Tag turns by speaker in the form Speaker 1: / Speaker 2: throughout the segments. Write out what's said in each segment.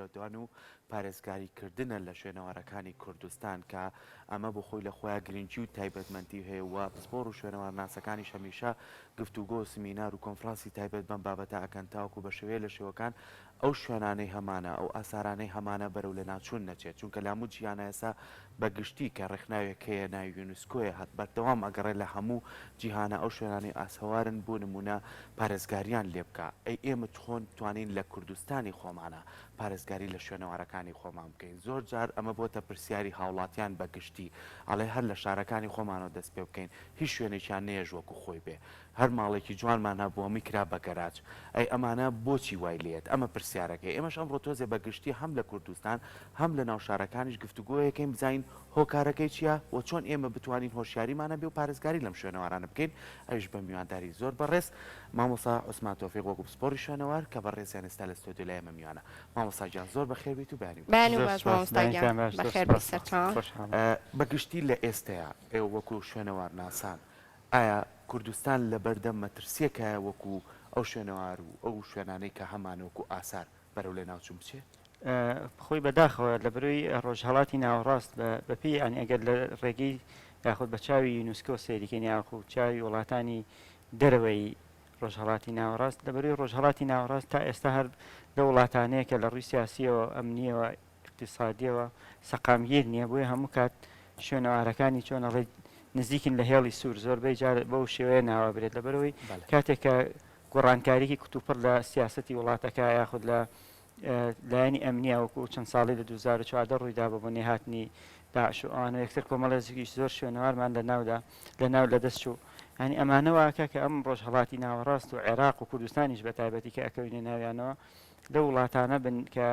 Speaker 1: پەرەدان و پارێزگاری کردنە لە شوێنەوارەکانی کوردستان کە ئەمە بۆ خۆی لە خۆیا گرنگی و تایبەتمەندی هەیە و پسپۆڕ و شوێنەوارناسەکانیش هەمیشە گفتوگۆ و سمینار و کۆنفرانسی تایبەت بەم بابەتە ئەکەن تاوەکو بە شێوەیە لە شێوەکان ئەو شوێنانەی هەمانە، ئەو ئاسارانەی هەمانە بەرەو لەناوچوون نەچێت، چونکە لە هەموو جیهانا ئێستا بە گشتی کە ڕێکخراوێک هەیە ناوی یونسکۆیە هەت بەردەوام ئەگەڕێ لە هەموو جیهانا ئەو شوێنانەی ئاسەوارن بۆ نموونە پارێزگاریان لێ بکا، ئەی ئێمە چۆن بتوانین لە کوردستانی خۆمانا پارێزگاری لە شوێنەوارەکانی خۆمان بکەین؟ زۆر جار ئەمە بۆتە پرسیاری هاوڵاتیان بە گشتی، ئەڵێ هەر لە شارەکانی خۆمانەوە دەست پێ بکەین هیچ شوێنێکیان نەیەش وەکو خۆی بێ. هەر ماڵێکی جوانمان هەبوو هەمووی کرا بە گەراج. ئەی ئەمانە بۆچی وای لێیەت؟ ئەمە پرسیارەکەی. ئێمەش ئەمڕۆ تۆزێ بە گشتی هەم لە کوردستان هەم لە ناو شارەکانیش گفتوگۆیەکەین بزانین هۆکارەکەی چییە و چۆن ئێمە بتوانین هۆشیاریمان هەبێ و پارێزگاری لەم شوێنەوارانە بکەین ئەویش بە میوانداری زۆر بەڕێز مامۆستا عوسمان تۆفیق وەکو پسپۆڕی شوێنەوار کە بەڕێزیان ئێستا لە ستۆدیۆ لای ئێمە میوانە. مامۆستا گیان زۆر بەخێر بێیت و بەیانی باش.
Speaker 2: بەیانی
Speaker 3: زۆر
Speaker 2: باش
Speaker 3: سوپاس.
Speaker 2: مامۆستا گیان
Speaker 3: بەیانیتان باش. زۆر
Speaker 2: بەخێر بێی
Speaker 3: سوپاس.
Speaker 2: سەرچاوە.
Speaker 3: خۆشحاڵم.
Speaker 1: بە گشتی لە ئێستەیا ئێوە وەکو شوێنەوارناسان ئایا کوردستان لەبەردەم مەترسیەکایە وەکو ئەو شوێنەوار و ئەو شوێنانەی کە هەمانە وەکو ئاسار بەرەو لەناوچوون بچێ؟
Speaker 3: خۆی بەداخەوە لەبەرەی ڕۆژهەڵاتی ناوەڕاست بە پێی یانی ئەگەر لە ڕێگەی یاخود بە چاوی یونسکۆ سەیریکەین یاخود چاوی وڵاتانی دەرەوەی ڕۆژهەڵاتی ناوەڕاست لەبەرەی ڕۆژهەڵاتی ناوەڕاست تا ئێستا هەر لە وڵاتانەیە کە لە ڕووی سیاسیەوە ئەمنیەوە ئیقتیسادیەوە سەقامگیر نییە، بۆیە هەموو کات شوێنەوارەکانی چۆن ئەڵێی نزیکن لە هێڵی سوور، زۆربەی جار بەو شێوەیە ناوەبرێت، لەبەرئەوەی کاتێک کە گۆڕانکاریی کوتوپڕ لە سیاسەتی وڵاتەکە یاخود لە لایەنی ئەمنیە وەکو ئەو چەند ساڵەی لە 2014 ڕوویدا بە بۆنەی هاتنی داعش و ئەوانە یەکسەر کۆمەڵێکی زۆر شوێنەوارمان لە ناودا لە ناو لەدەست چوو یانی ئەمانە واکە کە ئەم ڕۆژهەڵاتی ناوەڕاست و عێراق و کوردستانیش بە تایبەتی کە ئەکەوینە ناویانەوە لەو وڵاتانە بن کە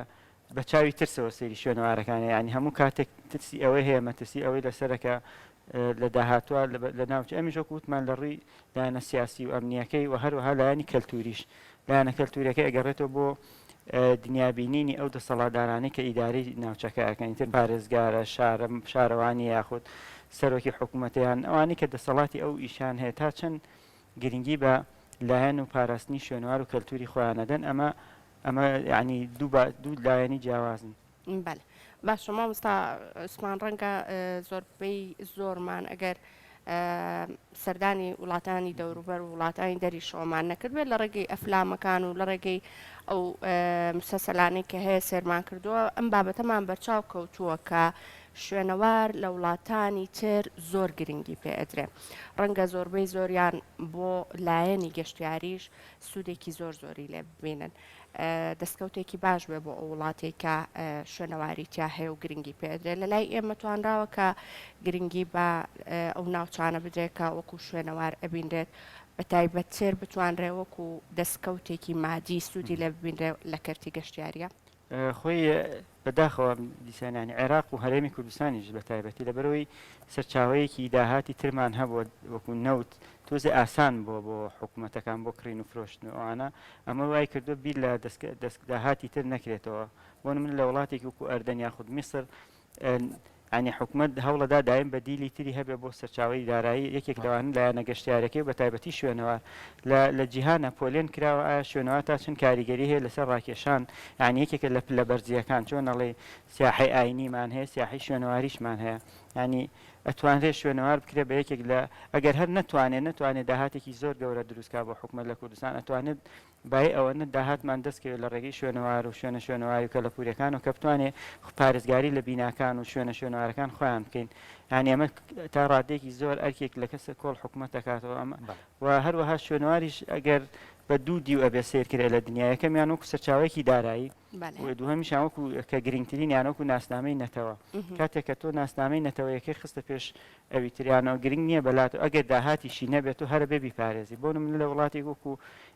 Speaker 3: بە چاوی ترسەوە سەیری شوێنەوارەکانە یانی هەموو کاتێک ترسی ئەوەی هەیە مەترسی ئەوەی لەسەرە کە لە داهاتوە لە ناوچە ئەمیش وەکو وتمان لە ڕووی لایەنە سیاسی و ئەمنیەکەی و هەروەها لایەنی کەلتوریش لایەنە کەلتوریەکەی ئەگەڕێتەوە بۆ دنیابینینی ئەو دەسەڵاتدارانەی کە ئیدارەی ناوچەکە ئەکەن ئیتر پارێزگارە شارە شارەوانی یاخود سەرۆکی حکوومەتیان ئەوانەی کە دەسەڵاتی ئەو ئیشان هەیە تا چەند گرنگی بە لایەن و پاراستنی شوێنەوار و کەلتوری خۆیان ئەدەن ئەمە ئەمە یەعنی دوو با دوو لایەنی جیاوازن.
Speaker 2: بەلێ باشە مامۆستا عوسمان ڕەنگە زۆربەی زۆرمان ئەگەر سەردانی وڵاتانی دەوروبەر و وڵاتانی دەریشەوەمان نەکردبێت لە ڕێگەی ئەفلامەکان و لە ڕێگەی ئەو مسەسەلانەی کە هەیە سێرمان کردووە ئەم بابەتەمان بەرچاو کەوتووە کە شوێنەوار لە وڵاتانی تر زۆر گرنگی پێ ئەدرێ ڕەنگە زۆربەی زۆریان بۆ لایەنی گەشتیاریش سوودێکی زۆر زۆری لێ ببینن دەستکەوتێکی باش بێ بۆ ئەو وڵاتێک کە شوێنەواری تیا هەیە و گرنگی پێدرێت لە لای ئێمە توانراوە کە گرنگی بە ئەو ناوچانە بدرێت کە وەکو شوێنەوار ئەبینرێت بە تایبەتتر بتوانرێ وەکو دەستکەوتێکی مادی سوودی لێ ببینرێ لە کەرتی گەشتیاریە.
Speaker 3: خۆی بەداخەوە دیسان یانی عێراق و هەرێمی کوردستانیش بە تایبەتی لەبەرئەوەی سەرچاوەیەکی داهاتی ترمان هەبووە وەکو نەوت تۆزێ ئاسان بووە بۆ حکوومەتەکان بۆ کڕین و فرۆشتن و ئەوانە ئەمە وای کردووە بیر لە دەست داهاتی تر نەکرێتەوە بۆ نمونە لە وڵاتێکی وەکو ئەردەن یاخود میسر یانی حکومەت هەوڵەدا دایم بەدیلی تری هەبێ بۆ سەرچاوەی دارایی، یەکێک لەوانە لایەنە گەشتیارەکەی و بەتایبەتی شوێنەوار لە لە جیهانا پۆلێن کراوە ئایا شوێنەوار تا چەند کاریگەری هەیە لەسەر ڕاکێشان یانی یەکێکە لە پلە بەرزییەکان چۆن ئەڵێی سیاحەی ئاینیمان هەیە سیاحەی شوێنەواریشمان هەیە یانی ئەتوانرێ شوێنەوار بکرێ بە یەکێک لە ئەگەر هەر نەتوانێ نەتوانێ داهاتێکی زۆر گەورە دروست کا بۆ حکومەت لە کوردستان ئەتوانێت بایی ئەوەنە داهاتمان دەست کەوێت لە ڕێگەی شوێنەوار و شوێنە شوێنەواری و کەلەپووریەکانەوە کە بتوانێ پارێزگاری لە بیناکان و شوێنە شوێنەوارەکان خۆیان بکەین یانی ئەمە تا ڕادەیەکی زۆر ئەرکێک لە کەسە کۆڵ حکومەت دەکاتەوە ئەمە و هەروەها شوێنەواریش ئەگەر بە دوو دیو ئەبێ سەیر کرێ لە دنیا یەکەمیان وەکو سەرچاوەیەکی دارایی و دووهەمیشیان وەکو کە گرنگترینیان وەکو ناسنامەی نەتەوە کاتێک کە تۆ ناسنامەی نەتەوەیەکەی خستە پێش ئەوی تریانەوە گرنگ نییە بەلات و ئەگەر داهاتیشی نەبێت و هەرە بێ بیپارێزی بۆ نمونە لە وڵاتێک وەکو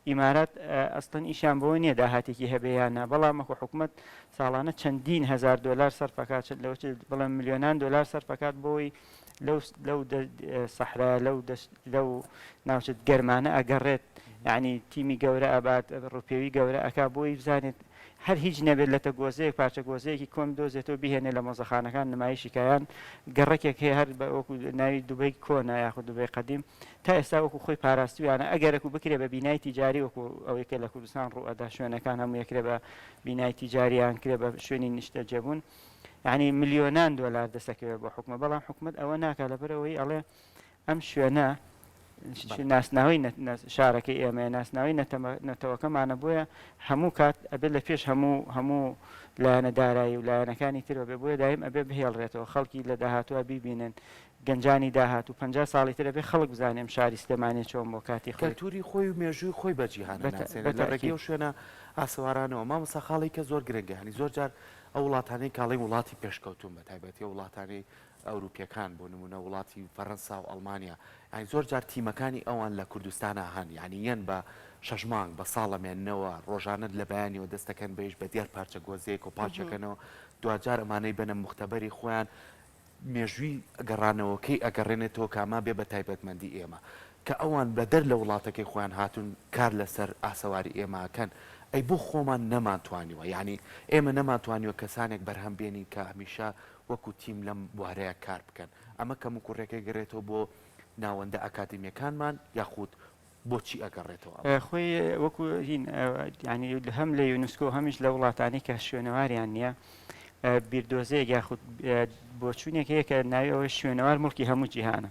Speaker 3: ئیمارات ئەسڵەن ئیشیان بەوە نییە داهاتێکی هەبێ یان نا بەڵام وەکو حکومەت ساڵانە چەندین هەزار دۆلار سەرف ئەکات چەند لەوە چێت بڵێم ملیۆنان دۆلار سەرف ئەکات بۆی لەو لەو سەحرا لەو لەو ناوچە گەرمانە ئەگەڕێت یعنی تیمی گەورە ئەبات ڕوپێوی گەورە ئەکا بۆی بزانێت. هەر هیچ نەبێت لەتە گۆزەیەک پارچە گۆزەیەکی کۆن بدۆزێتەوە بیهێنێ لە مۆزەخانەکان نمایشی کا یان گەڕەکێک هەیە هەر بە وەکو ناوی دوبەی کۆنە یاخود دوبەی قەدیم تا ئێستا وەکو خۆی پاراستویانە ئەگەرەکو بکرێ بە بینای تیجاری وەکو ئەوەی کە لە کوردستان ڕوو ئەدا شوێنەکان هەموو یەکرێ بە بینای تیجاری یان کرێ بە شوێنی نیشتەجێبوون یعنی ملیۆنان دۆلار دەسەکەوێت بۆ حکومە بەڵام حکومەت ئەوە ناکا لەبەرئەوەی ئەڵێ ئەم شوێنە ناسناوەی شارەکەی ئێمەیە، ناسناوەی نەتەوەکەمانە، بۆیە هەموو کات ئەبێت لە پێش هەموو هەموو لایەنە دارایی و لایەنەکانی ترەوە بێ، بۆیە دایم ئەبێ بهێڵرێتەوە، خەڵکی لە داهاتووە بیبینن، گەنجانی داهاتوو 50 ساڵی تر ئەبێ خەڵک بزانێ ئەم شاری سلێمانیە چۆن بووە کاتی خۆی.
Speaker 1: کەلتوری خۆی و مێژووی خۆی بە جیهان ئەناسێنێت لە ڕێگەی ئەو شوێنە ئاسەوارانەوە. مامۆستا خاڵی کە زۆر گرنگە یانی زۆر جار ئەو وڵاتانەی کە ئەڵێین وڵاتی پێشکەوتوون بە تایبەتی ئەو وڵاتانەی ئەوروپیەکان بۆ نمونە وڵاتی فەرەنسا و ئەڵمانیا یانی زۆر جار تیمەکانی ئەوان لە کوردستانا هەن یانی یەن بە شەش مانگ بە ساڵ ئەمێننەوە ڕۆژانە لە بەیانیەوە دەست دەکەن بە ئیش بە دیار پارچە گۆزەیەک و پاکیەکەنەوە دواجار ئەمانەی بەنە موختەبەری خۆیان مێژووی گەڕانەوەکەی ئەگەڕێنێتەوە کە ئەمە بێ بە تایبەتمەندی ئێمە کە ئەوان بەدەر لە وڵاتەکەی خۆیان هاتوون کار لەسەر ئاسەواری ئێمە ئەکەن ئەی بۆ خۆمان نەمانتوانیوە یانی ئێمە نەمانتوانیوە کەسانێک بەرهەم بێنین کە هەمیشە وەکو تیم لەم بوارەیا کار بکەن، ئەمە کەموکوڕیەکەی گەرێتەوە بۆ ناوەندە ئەکادیمیەکانمان یاخود بۆ چی ئەگەڕێتەوە ئەمە؟
Speaker 3: خۆی وەکو هین یانی هەم لە یونسکۆ هەمیش لە وڵاتانی کە شوێنەواریان نییە بیردۆزەیەک یاخود بۆچوونێک هەیە کە ناوی ئەوە شوێنەوار مڵکی هەموو جیهانە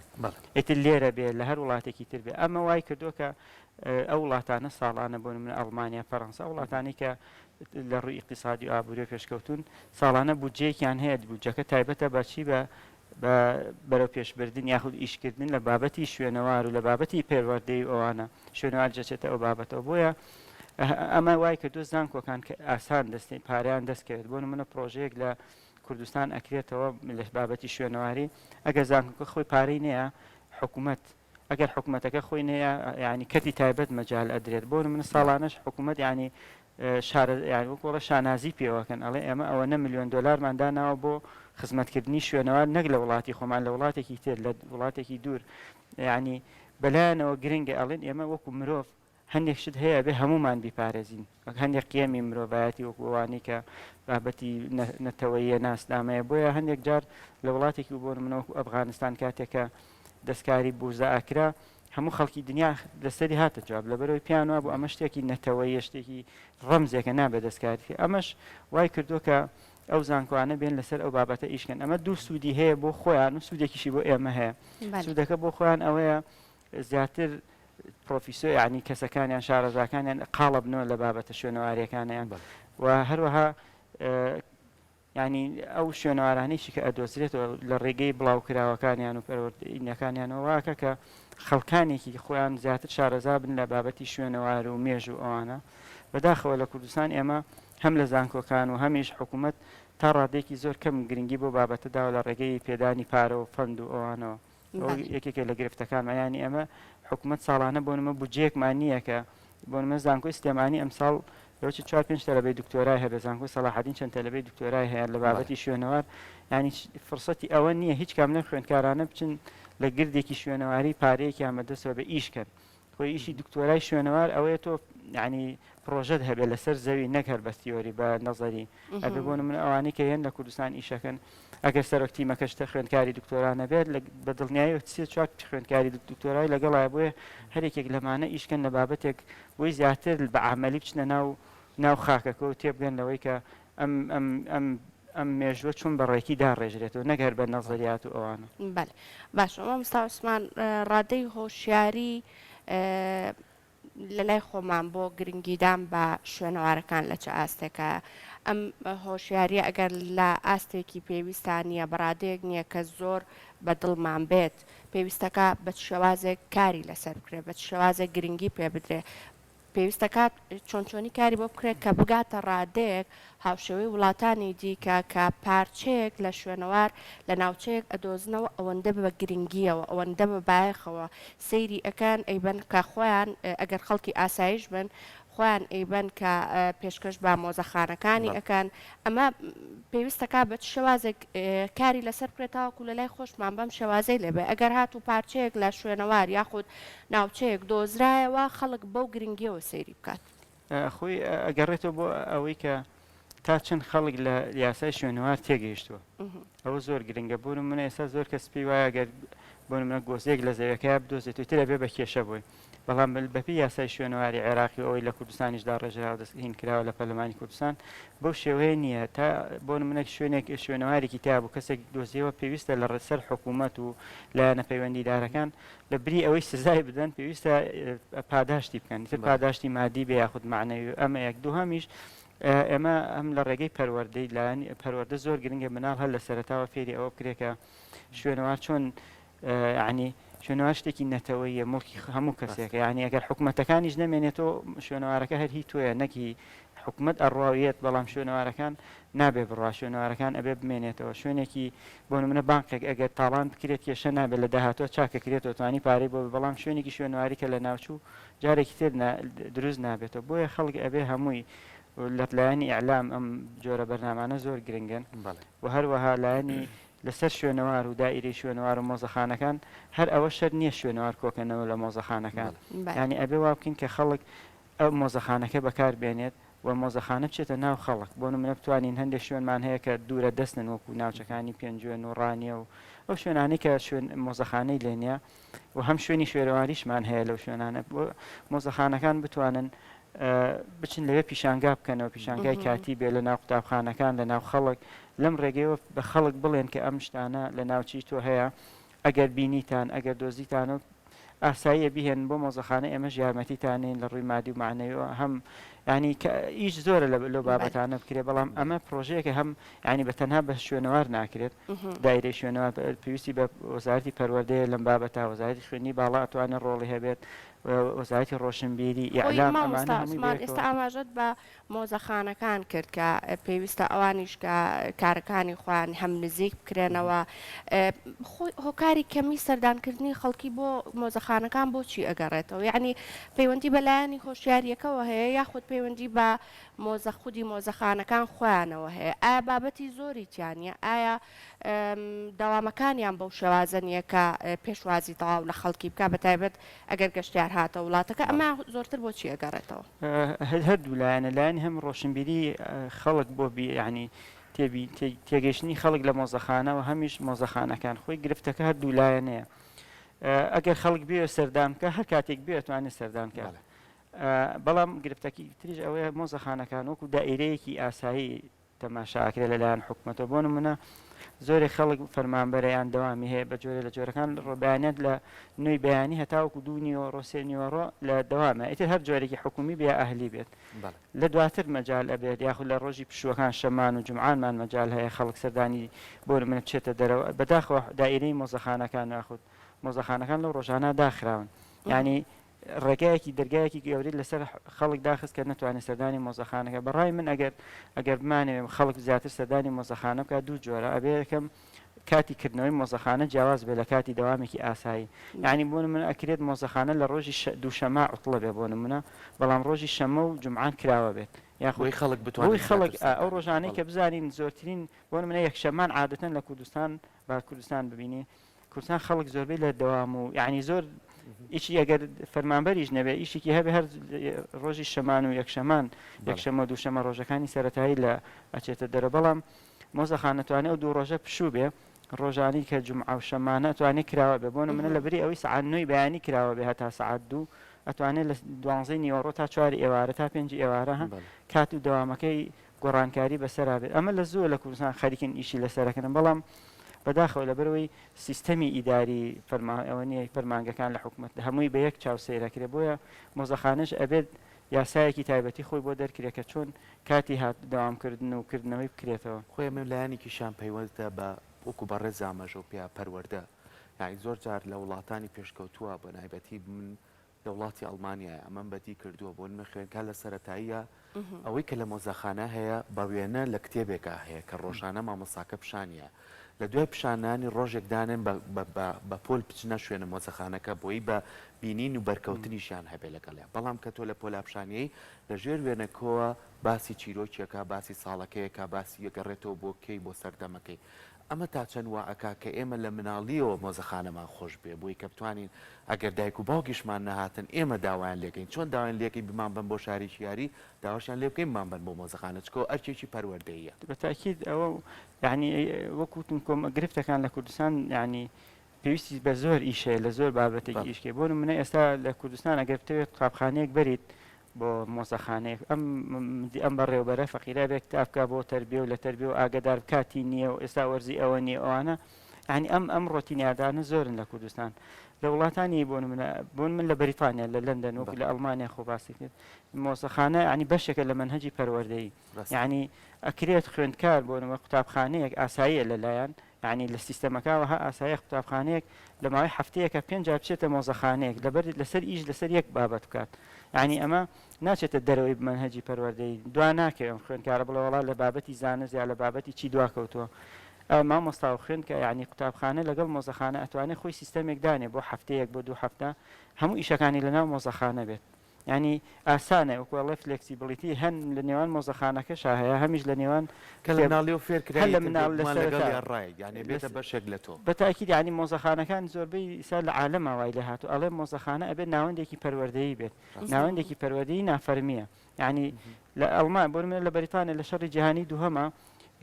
Speaker 3: ئیتر لێرە بێ لە هەر وڵاتێکی تر بێ ئەمە وای کردووە کە ئەو وڵاتانە ساڵانە بۆ نمونە ئەڵمانیا فەرەنسا وڵاتانی کە لە ڕووی ئیقتیسادی و ئابووریەوە پێشکەوتوون، ساڵانە بودجەیەکیان هەیە، بودجەکە تایبەتە بە چی؟ بە بە بەرەوپێشبردن یاخود ئیشکردن لە بابەتی شوێنەوار و لە بابەتی پەروەردەی و ئەوانە، شوێنەوار دەچێتە ئەو بابەتەوە. بۆیە ئەمە وای کردووە زانکۆکان کە ئاسان دەست پارەیان دەست کەوێت. بۆ نمونە پڕۆژەیەک لە کوردستان ئەکرێتەوە لە بابەتی شوێنەواری، ئەگەر زانکۆکە خۆی پارەی نییە، حکوومەت ئەگەر حکومەتەکە خۆی نەیە یانی کەرتی تایبەت مەجال ئەدرێت بۆ نمونە ساڵانەش حکومەت یانی شارە یانی وەکو ئەڵێ شانازی پێوەکەن ئەڵێ ئێمە ئەوەنە ملیۆن دۆلارمان داناوە بۆ خزمەتکردنی شوێنەوار نەک لە وڵاتی خۆمان لە وڵاتێکی تر لە وڵاتێکی دوور یانی بەلایەنەوە گرنگە ئەڵێن ئێمە وەکو مرۆڤ هەندێک شت هەیە ئەبێ هەموومان بیپارێزین وەک هەندێک قیەمی مرۆڤایەتی وەکو ئەوانەی کە بابەتی نەتەوەییە ناسنامەیە بۆیە هەندێک جار لە وڵاتێکی بۆ نمونە وەکو ئەفغانستان کاتێک کە دەستکاری بوزە ئەکرا هەموو خەڵکی دنیا لەسەری هاتە جواب لەبەرەوەی پێیان وابوو ئەمە شتێکی نەتەوەیە شتێکی ڕەمزێکە نابێت دەستکاری ئەمەش وای کردووە کە ئەو زانکۆانە بێن لەسەر ئەو بابەتە ئیشکەن ئەمە دوو سوودی هەیە بۆ خۆیان و سوودێکیشی بۆ ئێمە هەیە سوودەکە بۆ خۆیان ئەوەیە زیاتر پرۆفیسۆر یانی کەسەکانیان شارەزاکانیان قاڵبنەوە لە بابەتە شوێنەواریەکانیان و هەروەها ینی ئەو شوێنەوارانەیشی کە ئەدۆزرێتەوە لە ڕێگەی بڵاوکراوەکانیان و پەروەردەینەکانیانەوە واکە کە خەڵکانێکی خۆیان زیاتر شارەزا بن لە بابەتی شوێنەوار و مێژوو ئەوانە بەداخەوە لە کوردستان ئێمە هەم لە زانکۆکان و هەمیش حکوومەت تا ڕادێکی زۆر کەم گرنگی بۆ بابەتە داوە لە ڕێگەی پێدانی پارە و fund و ئەوانەوە ئەوە یەکێکە لە گرفتەکانمان یانی ئێمە حکومەت ساڵانە بۆ نمە بودجەیەکمان نییە کە بۆ نمە زانکۆی سلێمانی ئەمساڵ لەوچ چوار پێنج تەلەبەی دکتۆرای هەبێ زانکۆی سەڵاحەدین چەند تەلەبەی دکتۆرای هەیە لە بابەتی شوێنەوار ینی فرسەتی ئەوە نییە هیچ کام لەم خوێندکارانە بچن لە گردێکی شوێنەواری پارەیەکیان بەدەستەوە بە ئیش کەن خۆی ئیشی دکتۆرای شوێنەوار ئەوەیە تۆ یعنی پرۆژەت هەبێت لەسەر زەوی نەک هەر بە تیۆری بە نەزەری ئەبێ بۆ نمونە ئەوانەی کە یەن لە کوردستان ئیشەکەن ئەگەر سەرۆک تیمەکەش تە خوێندکاری دکتۆرا نەبێت بە دڵنیایی سێ چوار خوێندکاری دکتۆرای لەگەڵای بۆیە هەر یەکێک لەمانە ئیشکەن لە بابەتێک بۆی زیاتر بە عەمەلی بچنە ناو ناو خاکەکە و تێبگەن لەوەی کە ئەم ئەم ئەم ئەم مێژووە چۆن بە ڕێکی داڕێژرێتەوە نەک هەر بە نەزەریات و ئەوانە.
Speaker 2: بەلێ باشە مامۆستا عوسمان ڕادەی هۆشیاری لە لای خۆمان بۆ گرنگیدان بە شوێنەوارەکان لە چ ئاستێکە؟ ئەم هۆشیاریە ئەگەر لە ئاستێکی پێویستا نییە بە ڕادەیەک نییە کە زۆر بە دڵمان بێت پێویستەکە بە چ شێوازێک کاری لەسەر بکرێت بە چ شێوازێک گرنگی پێ بدرێ پێویستە کات چۆن چۆنی کاری بۆ بکرێت کە بگاتە ڕادەیەک هاوشێوەی وڵاتانی دیکە کە پارچەیەک لە شوێنەوار لە ناوچەیەک ئەدۆزنەوە ئەوەندە بە گرنگییەوە ئەوەندە بە بایەخەوە سەیری ئەکەن ئەیبەن کە خۆیان ئەگەر خەڵکی ئاسایش بن خۆیان ئەیبەن کە پێشکەش بە مۆزەخانەکانی ئەکەن ئەمە پێویستە کا بە چ شێوازێک کاری لەسەر بکرێت تاوەکو لە لای خۆشمان بەم شێوازەی لێ بێ ئەگەر هاتوو پارچەیەک لە شوێنەوار یاخود ناوچەیەک دۆزرایەوە خەڵک بەو گرنگیەوە سەیری بکات.
Speaker 3: خۆی ئەگەڕێتەوە بۆ ئەوەی کە. تا چەند خەڵک لە یاسای شوێنەوار تێگەیشتووە ئەوە زۆر گرنگە بۆ نمونە ئێستا زۆر کەس پێی وایە گەر بۆ نمونە گۆزەیەک لە زەویەکەیا بدۆزێتەوە ئیتر ئەبێ بە کێشە بۆی بەڵام بەپێی یاسای شوێنەواری عێراقی و ئەوەی لە کوردستانیش داڕێژراوە دەست هین کراوە لە پەرلەمانی کوردستان بەو شێوەیە نییە تا بۆ نمونە شوێنێک شوێنەوارێکی تیا بوو کەسێک دۆزیەوە پێویستە لە ڕێسەر حکوومەت و لایەنە پەیوەندیدارەکان لە بری ئەوەی سزای بدەن پێویستە پاداشتی بکەن تر پاداشتی مادی بێ یاخود معنەوی ئەمە یەک دووهەمیش ئێمە هەم لە ڕێگەی پەروەردەی لایەنی پەروەردە زۆر گرنگە مناڵ هەر لە سەرەتاوە فێری ئەوە بکرێت کە شوێنەوار چۆن یعنی شوێنەوار شتێکی نەتەوەیە مڵکی هەموو کەسێکە یعنی ئەگەر حکوومەتەکانیش نەمێنێتەوە شوێنەوارەکە هەر هی تۆیە نەکی حکومت ئەڕواویێت بەڵام شوێنەوارەکان نابێ بڕوا شوێنەوارەکان ئەبێ بمێنێتەوە شوێنێکی بۆ نمونە بانقێک ئەگەر تاڵان بکرێت کێشە نابێت لە داهاتوە چاکەکرێتەوە توانی پارەی بۆ بەڵام شوێنێکی شوێنەواری کە لە ناوچوو جارێکی تر دروست نابێتەوە بۆیە خەڵک ئەبێ هەمووی لە لایەنی ئیعلام ئەم جۆرە بەرنامانە زۆر گرنگن و هەروەها لایەنی لەسەر شوێنەوار و دائیرەی شوێنەوار و مۆزەخانەکان هەر ئەوە شەرت نییە شوێنەوار کۆکەنەوە لە مۆزەخانەکان یانی ئەبێ وا بکەین کە خەڵک ئەو مۆزەخانەکە بەکار بێنێت و مۆزەخانە بچێتە ناو خەڵک بۆ نمونە بتوانین هەندێک شوێنمان هەیە کە دوورە دەستن وەکو ناوچەکانی پێنجوێن و ڕانیە و ئەو شوێنانەی کە شوێن مۆزەخانەی لێ نییە و هەم شوێنی شوێنەواریشمان هەیە لەو شوێنانە بۆ مۆزەخانەکان بتوانن بچن لەوێ پیشانگا بکەنەوە پیشانگای کاتی بێ لە ناو قوتابخانەکان لە ناو خەڵک لەم ڕێگەیەوە بە خەڵک بڵێن کە ئەم شتانە لە ناوچەی تۆ هەیە ئەگەر بینیتان ئەگەر دۆزیتانەوە ئاساییە بیهێنن بۆ مۆزەخانە ئێمەش یارمەتیتانین لە ڕووی مادی و مەعنەویەوە هەم یانی کە ئیش زۆرە لە لەو بابەتانە بکرێت بەڵام ئەمە پرۆژەیەکە هەم یانی بە تەنها بە شوێنەوار ناکرێت دایرەی شوێنەوار پێویستی بە وەزارەتی پەروەردەیە لەم بابەتە وەزارەتی خوێندنی باڵا ئەتوانێت ڕۆڵی هەبێت وەزارەتی ڕۆشنبیری
Speaker 2: خۆی
Speaker 3: ئیعلام ئەمانە
Speaker 2: مامۆستا
Speaker 3: هەمووی
Speaker 2: عوسمان
Speaker 3: بەیەکەوە
Speaker 2: ئێستا ئاماژەت بە مۆزەخانەکان کرد کە پێویستە ئەوانیش کە کارەکانی خۆیان هەم نزیک بکرێنەوە خۆی هۆکاری کەمی سەردانکردنی خەڵکی بۆ مۆزەخانەکان بۆچی ئەگەڕێتەوە یعنی پەیوەندی بە لایەنی هۆشیاریەکەوە هەیە یاخود پەیوەندی بە مۆزە خودی مۆزەخانەکان خۆیانەوە هەیە ئایا بابەتی زۆری تیا نیە ئایا دەوامەکانیان بەو شێوازە نیە کە پێشوازی تەواو لە خەڵکی بکا بەتایبەت ئەگەر گەشتیار هاتە وڵاتەکە ئەمە زۆرتر بۆ چی ئەگەڕێتەوە؟
Speaker 3: هەردوو لایەنە لایەنی هەم ڕۆشنبیری خەڵک بۆ بی یعنی تێبی تێگەیشتنی خەڵک لە مۆزەخانە و هەمیش مۆزەخانەکان خۆی گرفتەکە هەردوو لایەنەیە ئەگەر خەڵک بێ سەردان بکە هەر کاتێک بێ ئەتوانێت سەردان بکات بەڵام گرفتەکی تریش ئەوەیە مۆزەخانەکان وەکو دائیرەیەکی ئاسایی تەماشا ئەکرێت لەلایەن حکومەتەوە بۆ نمونە زۆرێک خەڵک فەرمانبەرە یان دەوامی هەیە بە جۆرێ لە جۆرەکان ڕۆبیانێت لە نوێی بەیانی هەتاوەکو دوو نیوەڕۆ سێ نیوەڕۆ لە دەوامە ئیتر هەر جۆرێکی حکومی بێ ئەهلی بێت لە دواتر مەجال ئەبێت یاخود لە ڕۆژی پشووەکان شەمان و جومعانمان مەجال هەیە خەڵک سەردانی بۆ نمونە بچێتە دەرەوە بەداخەوە دائیرەی مۆزەخانەکان یاخود مۆزەخانەکان لەو ڕۆژانە داخراون یانی ڕێگایەکی دەرگایەکی گەورەی لەسەر خەڵک داخست کە نەتوانێت سەردانی مۆزەخانەکە بەڕای من ئەگەر ئەگەر بمانەوێ خەڵک زیاتر سەردانی مۆزەخانە بکات دوو جۆرە ئەبێ یەکەم کاتی کردنەوەی مۆزەخانە جیاواز بێت لە کاتی دەوامێکی ئاسایی یعنی بۆ نمونە ئەکرێت مۆزەخانە لە ڕۆژی دووشەمە عوتڵە بێ بۆ نمونە بەڵام ڕۆژی شەمە و جومعان کراوە بێت یاخود
Speaker 1: بۆی خەڵک بتوانێت
Speaker 3: بۆی خەڵک
Speaker 1: زیاتر
Speaker 3: ئەو
Speaker 1: سەردانی بکات
Speaker 3: ڕۆژانەی
Speaker 1: بەڵێ
Speaker 3: کە بزانین زۆرترین بۆ نمونە یەکشەمان عادەتەن لە کوردستان با کوردستان ببینی کوردستان خەڵک زۆربەی لە دەوام و یعنی زۆر ئیشی ئەگەر فەرمانبەریش نەبێ ئیشێکی هەبێ هەر ڕۆژی شەمان و یەکشەمان یەکشەمە دووشەمە ڕۆژەکانی سەتایی لە ئەچێتە دەرە بەڵام مۆزەخانە توانێ ئەو دوو ڕۆژە پشوو بێ ڕۆژانی کە جمعە و شەمانە توانێت کراوە بێ بۆ نمونە لە بری ئەوەی سەعات نۆی بەیانی کراوە بێ هەتا سەعات دوو ئەتوانێت لە دوانزەی نیوەڕۆ تا چواری ئێوارە تا پێنجی ئێوارە کات و دەوامەکەی گۆڕانکاری بەسەرا بێت ئەمە لە زووە لە کوردستان خەریکن ئیشی لەسەرەکەن بەڵام بەداخەوە لەبەرئەوەی سیستەمی ئیداری فەرما ئەوە نییە فەرمانگەکان لە حکومەت هەمووی بە یەک چاو سەیرەکرێ بۆیە مۆزەخانەش ئەبێت یاسایەکی تایبەتی خۆی بۆ دەرکرێت کە چۆن کاتی هات دەوامکردن و کردنەوەی بکرێتەوە.
Speaker 1: خۆی ئەمە لایەنێکیشیان پەیوەستە بە وەکو بەڕێز ئاماژەو پێیا پەروەردە یانی زۆر جار لە وڵاتانی پێشکەوتووە بە نایبەتی من لە وڵاتی ئەڵمانیایە ئەمەم بەدی کردووە بۆ نمونە خوێندکار لە سەرەتاییە ئەوەی کە لە مۆزەخانە هەیە بە وێنە لە کتێبێکا هەیە کە ڕۆژانە مامۆستاکە پیشانیە لە دوای پیشانانی ڕۆژێک دانێن بە پۆل بچنە شوێنە مۆزەخانەکە بۆی بە بینین و بەرکەوتنیشیان هەبێ لەگەڵیان بەڵام کە تۆ لە پۆلا پیشانیەی لە ژێر وێنەکەوە باسی چیرۆکێکە باسی ساڵەکەیەکە باسی یەگەڕێتەوە بۆ کەی بۆ سەردەمەکەی ئەمە تا چەند وا ئەکا کە ئێمە لە مناڵیەوە مۆزەخانەمان خۆش بوێ بۆی کە بتوانین ئەگەر دایک و باوکیشمان نەهاتن ئێمە داوایان لێکەین چۆن داوایان لێکەین بمانبەن بۆ شارێکی یاری داواش. داواشیان لێ بکەین بمانبەن بۆ مۆزەخانە چکۆ ئەرکێکی پەروەردەییە.
Speaker 3: بە تاکید ئەوە یانی وەک وتم کۆم گرفتەکان لە کوردستان یانی پێویستی بە زۆر ئیش هەیە لە زۆر بابەتێکی ئیش کەی بۆ نمونە ئێستا لە کوردستان ئەگەر بتەوێت قوتابخانەیەک بەریت بۆ مۆزەخانەیەک ئەم ئەم بەڕێوبەرە فەقیرە بێ کتاب بکا بۆ تەربیە و لە تەربیە و ئاگەدار کاتی نییە و ئێستا وەرزی ئەوە نییە ئەوانە یعنی ئەم ئەم ڕۆتینیادانە زۆرن لە کوردستان لە وڵاتانی بۆ نمونە بۆ من لە بەریتانیا لە لەندەن وەکو لە ئەڵمانیا خۆ باسی کرد مۆزەخانە یعنی بەشێکە لە مەنهەجی پەروەردەیی یعنی ئەکرێت خوێندکار بۆ نمونە قوتابخانەیەک ئاساییە لەلایەن یانی لە سیستەمەکە وەها ئاسایە قوتابخانەیەک لە ماوەی هەفتەیەکە پێنج جار بچێتە مۆزەخانەیەک لەبەر لەسەر ئیش لەسەر یەک بابەت بکات یانی ئەمە ناچێتە دەرەوەی مەنهەجی پەروەردەیی دوا ناکەوێ ئەم خوێندکارە بڵێ وەڵا لە بابەتی زانست یا لە بابەتی چی دوا کەوتووە مامۆستا و خوێندکە یانی قوتابخانە لەگەڵ مۆزەخانە ئەتوانێ خۆی سیستەمێک دانێ بۆ هەفتەیەک بۆ دوو هەفتە هەموو ئیشەکانی لەناو مۆزەخانە بێت یانی ئاسانە وەکو ئەڵێ flexibility هەن لە نێوان مۆزەخانەکەشا هەیە هەمیش لە نێوان
Speaker 1: کە لە مناڵیەوە فێر
Speaker 3: هەر
Speaker 1: کرای
Speaker 3: لە
Speaker 1: ئیتر
Speaker 3: مناڵ لە
Speaker 1: بێگومان
Speaker 3: سەرەتا
Speaker 1: لەگەڵیا ڕای یانی
Speaker 3: لە
Speaker 1: بێتە بەشێک لە تۆ.
Speaker 3: بە تاکید یانی مۆزەخانەکان زۆربەی ئیستا لە عالەما وای لێ هاتوو ئەڵێ مۆزەخانە ئەبێت ناوەندێکی پەروەردەیی بێت
Speaker 1: ڕاستە.
Speaker 3: ناوەندێکی پەروەردەیی نافەرمییە یانی لە ئەڵمان بۆ نمونە لە بەریتانیا لە شەڕی جیهانی دووهەما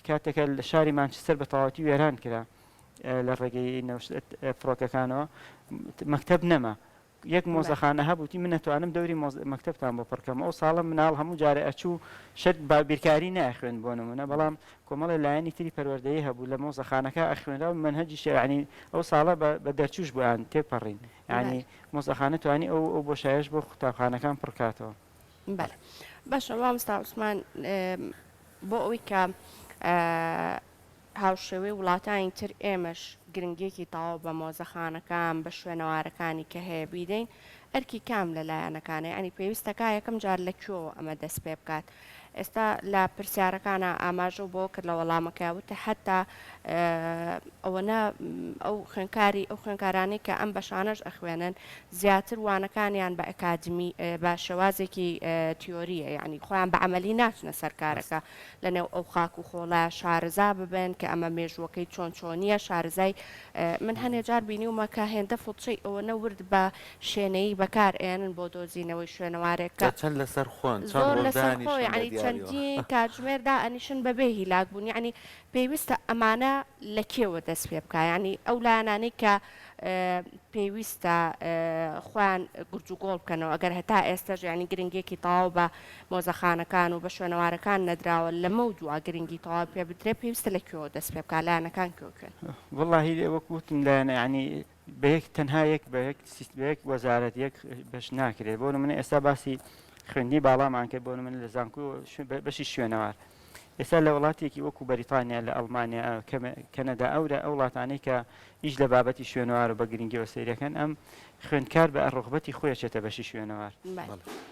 Speaker 3: کاتێکە لە شاری مانچستەر بە تەواوەتی وێران کرا لە ڕێگەی فڕۆکەکانەوە مەکتەب نەما یەک مۆزەخانە هەبوو وتی من ئەتوانم دەوری مەکتەبتان بۆ پڕ کەم ئەو ساڵە مناڵ هەموو جارێ ئەچوو شەرت با بیرکاری نایخوێند بۆ نمونە بەڵام کۆمەڵێ لایەنی تری پەروەردەیی هەبوو لە مۆزەخانەکە ئەخوێنرا و مەنهەجی شەرعی ئەو ساڵە بە بە دەرچووش بۆیان تێپەڕین یانی مۆزەخانە توانی ئەو ئەو بۆشایەش بۆ قوتابخانەکان پڕ کاتەوە.
Speaker 2: بەڵێ باشە مامۆستا عوسمان بۆ ئەوەی کە هاوشێوەی وڵاتانی تر ئێمەش گرنگیەکی تەواو بە مۆزەخانەکان، بە شوێنەوارەکانی کە هەیە بیدەین، ئەرکی کام لە لایەنەکانە؟ یانی پێویستە کا یەکەم جار لە کوێوە ئەمە دەست پێ بکات؟ ئێستا لە پرسیارەکانا ئاماژەو بەوە کرد لە وەڵامەکەیا وتی حەتا ئەوەنە ئەو خوێنکاری ئەو خوێنکارانەی کە ئەم بەشانەش ئەخوێنن زیاتر وانەکانیان بە ئەکادمی بە شێوازێکی تیۆریە یانی خۆیان بە عەمەلی ناچنە سەر کارەکە لەنێو ئەو خاک و خۆڵە شارەزا ببن کە ئەمە مێژووەکەی چۆن چۆنییە، شارەزای من هەنێ جار بینیومە کە هێندە فڵچەی ئەوەنە ورد بە شێنەیی بەکار ئێنن بۆ دۆزینەوەی شوێنەوارێک کە
Speaker 1: جا چەند لەسەر خۆن، چەند
Speaker 2: زۆر
Speaker 1: ڕۆژ
Speaker 2: لەسەر خۆ
Speaker 1: دانیشن بە
Speaker 2: یەعنی
Speaker 1: دیاریەوە.
Speaker 2: چەندین کاتژمێر دائەنیشن بەبێ هیلاک بوون یەعنی پێویستە ئەمانە لە کێوە دەست پێ بکا یەعنی ئەو لایەنانەی کە پێویستە خۆیان گورجوگۆڵ بکەنەوە ئەگەر هەتا ئێستەش یانی گرنگیەکی تەواو بە مۆزەخانەکان و بە شوێنەوارەکان نەدراوە لەمەو دوا گرنگی تەواو پێ بدرێ پێویستە لە کوێوە دەست پێ بکا لایەنەکان کوێ و کوێن؟
Speaker 3: وەڵاهی وەک وتم لایەنە یانی بە یەک تەنها یەک بە یەک سیست بە یەک وەزارەت یەک بەش ناکرێت بۆ نمونە ئێستا باسی خوێندنی باڵامان کرد بۆ نمونە لە زانکۆ بەشی شوێنەوار ئێستا لە وڵاتێکی وەکو بەریتانیا لە ئەڵمانیا کەنەدا ئەورە ئەو وڵاتانەی کە ئیش لە بابەتی شوێنەوار و بە گرنگیەوە سەیرەکەن ئەم خوێندکار بە ڕغبەتی خۆی ئەچێتە بەشی شوێنەوار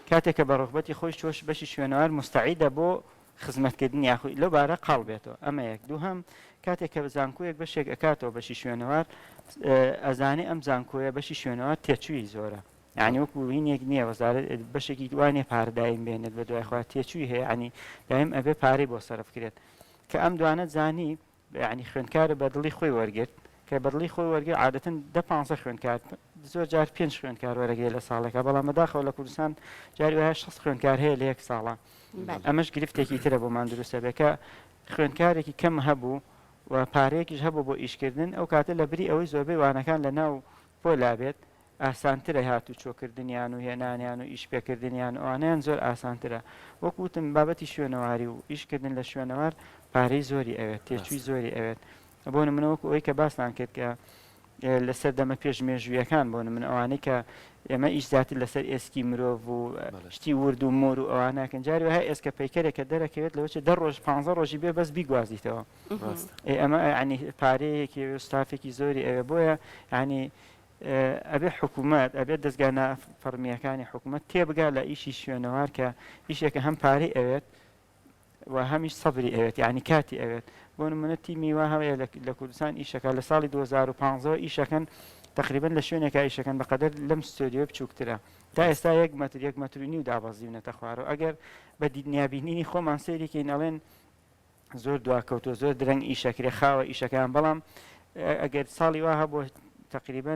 Speaker 3: کاتێک کە بە ڕغبەتی خۆی چۆش بەشی شوێنەوار مستعیدە بۆ خزمەتکردن یاخود لەو بارە قاڵ بێتەوە ئەمە یەک دووهەم کاتێک کە زانکۆیەک بەشێک ئەکاتەوە بەشی شوێنەوار ئەزانێ ئەم زانکۆیە بەشی شوێنەوار تێچووی زۆرە یانی وەکو هینێک نییە وەزارەت بەشێکی وا نییە پارە دایم بێنێت بە دوای خوا تێچووی هەیە ینی دایم ئەبێ پارەی بۆ سەرف کرێت کە ئەم دوانە زانی یعنی خوێندکارە بە دڵی خۆی وەرگرت کە بەدڵی خۆی وەرگر عادەتەن دە پانزە خوێندکار زۆر جار پێنج خوێندکار وەرەگرێت لە ساڵێکە بەڵام بەداخەوە لە کوردستان جاری وایە 60 خوێندکار هەیە لە یەک ساڵە ئەمەش گرفتێکی ترە بۆمان دروستە بێ کە خوێندکارێکی کەم هەبوو و پارەیەکیش هەبوو بۆ ئیشکردن ئەو کاتە لە بری ئەوەی زۆربەی وانەکان لە ناو پۆلا بێت ئاسانترە هاتوچۆ کردنیان و هێنانیان و ئیش پێکردنیان و ئەوانەیان زۆر ئاسانترە وەک وتم بابەتی شوێنەواری و ئیش کردن لە شوێنەوار پارەی زۆری ئەوێت تێچووی زۆری ئەوێت بۆ نمونە وەکو ئەوەی کە باستان کرد کە لە سەردەمە پێش مێژوویەکان بۆ نمونە ئەوانەی کە ئێمە ئیش زیاتر لەسەر ئێسکی مرۆڤ و شتی ورد و مۆر و ئەوانەکەن جاری وایە ئێسکە پەیکەرێک کە دەرەکەوێت لەوەچێ دە ڕۆژ پانزە ڕۆژی بێ بەس بیگوازیتەوە ئەمە ینی پارەیەکی ستافێکی زۆری ئەوێ بۆیە ینی ئەبێ حکوومەت ئەبێت دەزگا نافەڕمییەکانی حکوومەت تێبگا لە ئیشی شوێنەوار کە ئیشێکە هەم پارەی ئەوێت و هەمیش سەبری ئەوێت یعنی کاتی ئەوێت بۆ نمونە تیمی وا هەیە لە کوردستان ئیشەکە لە ساڵی 2015 ئیشەکەن تقریبا لە شوێنێکا ئیشەکەن بەقەدەر لەم ستۆدیۆ بچووکترە تا ئێستا یەک مەتر یەک مەتر و نیو دابەزیونەتە خوارەوە ئەگەر بە دنیابینینی خۆمان سەیرێکین ئەڵێن زۆر دواکەوتووە زۆر درەنگ ئیشەکرێ خاوە ئیشەکەیان بەڵام ئەگەر ساڵی وا هەبووە تقریبا.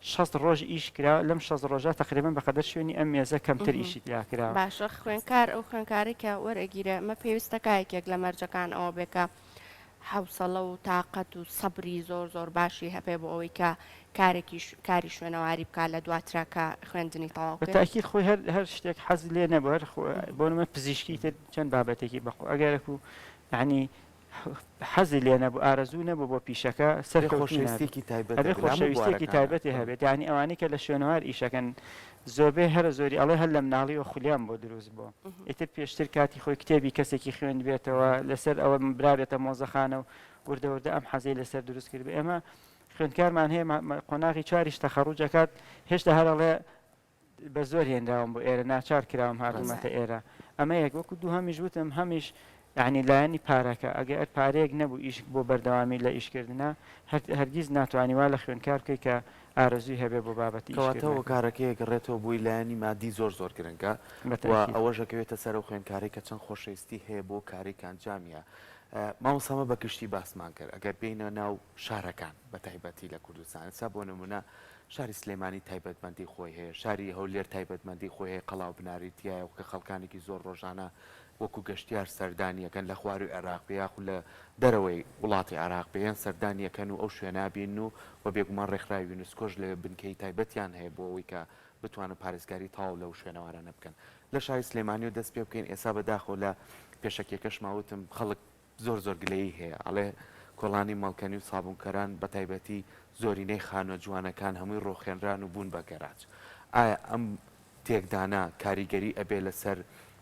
Speaker 3: 60 ڕۆژ ئیش کرا لەم 60 ڕۆژە تقریبا بەقەدەر شوێنی ئەم مێزە کەمتر ئیشی تیا کراوە.
Speaker 2: باشە خوێنکار ئەو خوێنکارەی کە وەرئەگیرێ ئەمە پێویستە کا یەکێک لە مەرجەکان ئەوە بێ کە حەوسەڵە و تاقەت و سەبری زۆر زۆر باشی هەبێ بۆ ئەوەی کە کارێکی کاری شوێنەواری بکا لە دواترا کە خوێندنی تەواو
Speaker 3: بە
Speaker 2: کرد؟
Speaker 3: تاکید خۆی هەر هەر شتێک حەز لێ نەبوو هەر بۆ نمونە پزیشکی تر چەند بابەتێکی بەقو ئەگەرەکو یعنی حەزی لێ نەبوو ئارەزوو نەبوو بۆ پیشەکە
Speaker 1: ئەبێ
Speaker 3: سەرکەوتوو نابێت
Speaker 1: خۆشەویستیەکی تایبەت
Speaker 3: ئەبێ
Speaker 1: هەبێ لە هەموو
Speaker 3: خۆشەویستیەکی
Speaker 1: بوارەکانا.
Speaker 3: تایبەتی هەبێت یعنی ئەوانەی کە لە شوێنەوار ئیشەکەن زۆربەی هەرە زۆری ئەڵێ هەر لە مناڵیەوە خولیام بۆ دروست بووە ئیتر پێشتر کاتی خۆی کتێبی کەسێکی خوێندبێتەوە لەسەر ئەوە برابێتە مۆزەخانە و وردە وردە ئەم حەزەی لەسەر دروست کردبێ ئێمە خوێندکارمان هەیە قۆناغی چواریش تەخەڕوج ئەکات هێشتا هەر ئەڵێ بە زۆر هێنراوم بۆ ئێرە ناچار کراوم هاتوومەتە ئێرە ئەمە یەک وەکو دووهەمیش وتم هەمیش یعنی لایەنی پارەکە ئەگەر پارەیەک نەبوو ئیش بۆ بەردەوامی لە ئیشکردنا هەرگیز ناتوانانی وا لە خوێندکار بکەی کە ئارەزووی هەبێ بۆ بابەتی
Speaker 1: کەواتە
Speaker 3: ئیشکردنەکە.
Speaker 1: هۆکارەکەی ئەگەڕێتەوە بۆی لایەنی مادی زۆر زۆر گرنگە
Speaker 3: بە
Speaker 1: و
Speaker 3: تەئکید.
Speaker 1: ئەوەش ئەکەوێتە سەر ئەو خوێندکارەی کە چەند خۆشەویستی هەیە بۆ کارەی کە ئەنجامیە. مامۆستا ئەمە بە گشتی باسمان کرد ئەگەر بێینە ناو شارەکان بە تایبەتی لە کوردستان ئێستا بۆ نمونە شاری سلێمانی تایبەتمەندی خۆی هەیە شاری هەولێر تایبەتمەندی خۆی هەیە قەڵا و بناری تیایە و کە خەڵکانێکی زۆر ڕۆژانە وەکو گەشتیار سەردانی ئەکەن لە خواروی عێراق بێ یاخود لە دەرەوەی وڵاتی عێراق بێ یان سەردانی ئەکەن و ئەو شوێنە ئەبینن و وە بێگومان ڕێکخراوی یونسکۆش لەوێ بنکەی تایبەتیان هەیە بۆ ئەوەی کە بتوانن پارێزگاری تەواو لەو شوێنەوارانە بکەن. لە شاری سلێمانیەوە دەست پێ بکەین ئێستا بە داخەوە لە پێشەکیەکەشما وتم خەڵک زۆر زۆر گلەیی هەیە ئەڵێ کۆڵانی مەڵکەنی و سابونکەران بە تایبەتی زۆرینەی خانوە جوانەکان هەمووی ڕۆخێنران و بوون بە گەراج ئایا ئەم تێکدانە کاریگەری ئەبێ لەسەر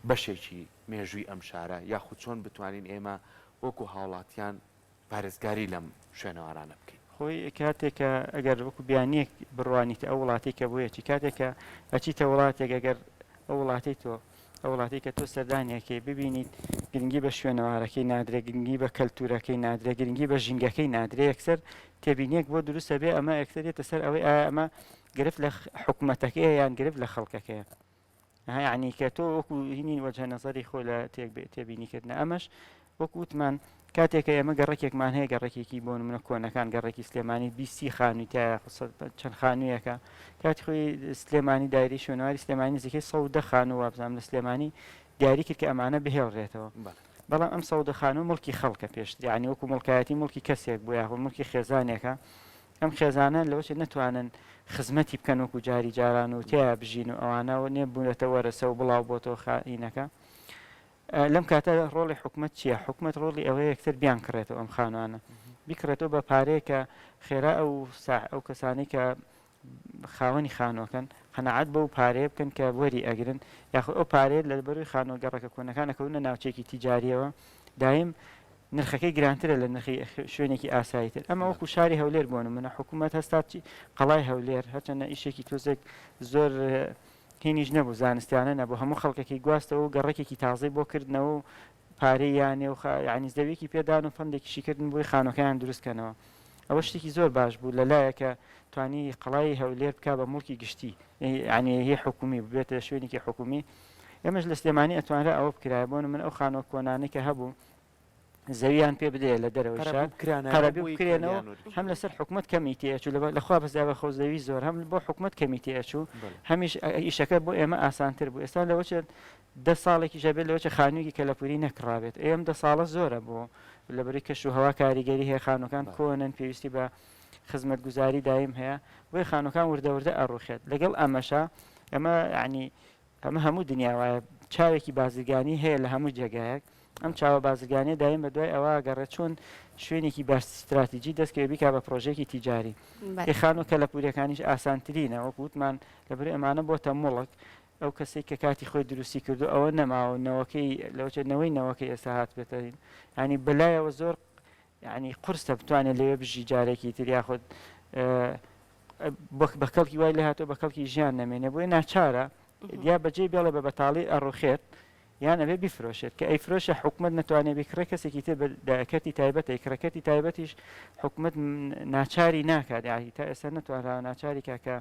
Speaker 1: بەشێکی مێژووی ئەم شارە یاخود چۆن بتوانین ئێمە وەکو هاوڵاتیان پارێزگاری لەم شوێنەوارانە بکەین؟
Speaker 3: خۆی کاتێک کە ئەگەر وەکو بیانیەک بڕوانیتە ئەو وڵاتەی کە بۆیەتی کاتێک کە ئەچیتە وڵاتێک ئەگەر ئەو وڵاتەی تۆ ئەو وڵاتەی کە تۆ سەردانی ئەکەی ببینیت گرنگی بە شوێنەوارەکەی نادرێ گرنگی بە کەلتورەکەی نادرێ گرنگی بە ژینگەکەی نادرێ یەکسەر تێبینیەک بۆ دروست ئەبێ ئەمە یەکسەر دێتە سەر ئەوەی ئایا ئەمە گرفت لە حکومەتەکەیە یان گرفت لە خەڵکەکەیە ئەها یعنی کە تۆ وەکو هینی وەجهە نەزەری خۆ لە تێبینی کردنە ئەمەش وەکو وتمان کاتێک کە ئێمە گەڕەکێکمان هەیە گەڕەکێکی بۆ نمونە کۆنەکان گەڕەکی سلێمانی 20 خانووی تایە چەند خانوویەکە کاتی خۆی سلێمانی دایرەی شوێنەواری سلێمانی نزیکەی 110 خانوو وابزانم لە سلێمانی دیاری کرد کە ئەمانە بهێڵرێتەوە بەڵام ئەم 110 خانوو مڵکی خەڵکە پێشتر یعنی وەکو مڵکایەتی مڵکی کەسێک بوو یاخود مڵکی خێزانێکە ئەم خێزانە لەوەچێت نەتوانن خزمەتی بکەن وەکو جاری جاران و تیا بژین و ئەوانە و نێ بوونەتە وەرەسە و بڵاو بۆتەوە خائینەکە لەم کاتە ڕۆڵی حکومەت چییە؟ حکومەت ڕۆڵی ئەوەیە یەکسەر بیانکڕێتەوە ئەم خانوانە، بیکڕێتەوە بە پارەیەک کە خێرا ئەو سا ئەو کەسانەی کە خاوەنی خانووەکەن قەناعەت بەو پارەیە بکەن کە وەری ئەگرن یاخود ئەو پارەیە لە بەروی خانووە گەڕەکە کۆنەکان ئەکەونە ناوچەیەکی تیجاریەوە دایم نرخەکەی گرانترە لە نرخی شوێنێکی ئاسایی تر ئەمە وەکو شاری هەولێر بۆ نمونە حکوومەت هەستا قەڵای هەولێر هەرچەندە ئیشێکی تۆزێک زۆر هینیش نەبوو زانستیانە نەبوو هەموو خەڵکەکەی گواستەوە و گەڕەکێکی تازەی بۆ کردنەوە و پارەی یانێ و یانی زەویەکی پێدان و فەندێکیشی کردن بۆی خانوەکەیان دروست کەنەوە ئەوە شتێکی زۆر باش بوو لە لایەکە توانی قەڵای هەولێر بکا بە موڵکی گشتی یعنی هی حکومی ببێتە شوێنێکی حکومی ئێمەش لە سلێمانی ئەتوانرا ئەوە بکرایە بۆ من ئەو خانوە کۆنانەی کە هەبوو زەویان پێ بدەیە لە دەرەوەی شار قەرەبوو بکرێنەوە هەم لەسەر حکومەت کەمی تێچوو لەخوا بەزیا بە خۆ زەوی زۆر هەم بۆ حکومەت کەمی تێچوو هەمیش ئیشەکە بۆ ئێمە ئاسانتر بوو ئێستا لەوە چێت دە ساڵێکی ژەبێت لەوە چ خانوویەکی کەلەپوری نەکڕابێت ئێم دە ساڵە زۆرە بۆ لەبەری کەش و هەوا کاریگەری هەیە خانووەکان کۆنن پێویستی بە خزمەتگوزاری دایم هەیە بۆیە خانووەکان وردە وردە ئەڕوخێت لەگەڵ ئەمەشا ئەمە یعنی ئەمە هەموو دنیا وایە چاوێکی بازرگانی هەیە لە هەموو جێگایەک ئەم چاوە بازرگانیە دایم بە دوای ئەوە گەڕێ چۆن شوێنێکی باش ستراتیجی دەستکەوێ بیکا بە پرۆژەیەکی تیجاری ئێ خانووە کەلەپوریەکانیش ئاسانترینە وەک وتمان لەبەر ئەمانە بۆتە موڵک ئەو کەسەی کە کاتی خۆی دروستی کردو ئەوە نەماوە نەوەکەی لەوچە نەوەی نەوەکەی ئێستا هاتبێتە ینی بەلایەوە زۆر یعنی قورسە بتوانێت لەوێ بژی جارێکی تر یاخود بە کەڵکی وای لێ هاتووە بە کەڵکی ژیان نەمێنێ بۆیە ناچارە یا بەجێی بێڵێ بە بەتاڵی ئەڕوخێت یان ئەبێ بیفرۆشێت کە ئەیفرۆشێ حکومەت نەتوانێ بیکڕێ کەسێکی تر بە کەرتی تایبەت ئەیکڕێ کەرتی تایبەتیش حکومەت ناچاری ناکات یاهی تا ئێستا نەتوانراوە ناچاری کا کە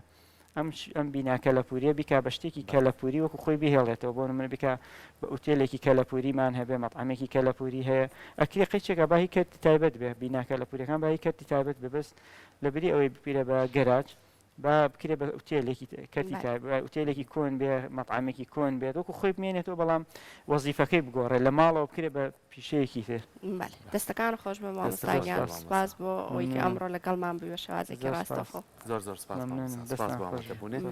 Speaker 3: ئەم ئەم بینا کەلەپوریە بیکا بە شتێکی کەلەپوری وەکو خۆی بهێڵێتەوە بۆ نمونە بیکا بە ئوتێلێکی کەلەپوریمان هەبێ مەطعەمێکی کەلەپوری هەیە ئەکرێ قەیچێکە باهی کەرتی تایبەت بێ بینا کەلەپوریەکان باهی کەرتی تایبەت بێ بەس لەبری ئەوەی بپیرە بە گەراج. با بکرێ بە ئوتێلێکی کەرتی تایبەت ئوتێلێکی کۆن بێ مەتعەمێکی کۆن بێت وەکو خۆی بمێنێتەوە بەڵام وەزیفەکەی بگۆڕێ لە ماڵەوە بکرێ بە پیشەیەکی تر.
Speaker 2: بەلێ دەستەکانت خۆش بێ مامۆستا گیان سوپاس بۆ ئەوەی کە ئەمڕۆ لەگەڵمان بووی بە شێوازێکی ڕاستەوخۆ.
Speaker 1: زۆر زۆر سپاس مامۆستا سپاس بۆ ئامادەبوونت.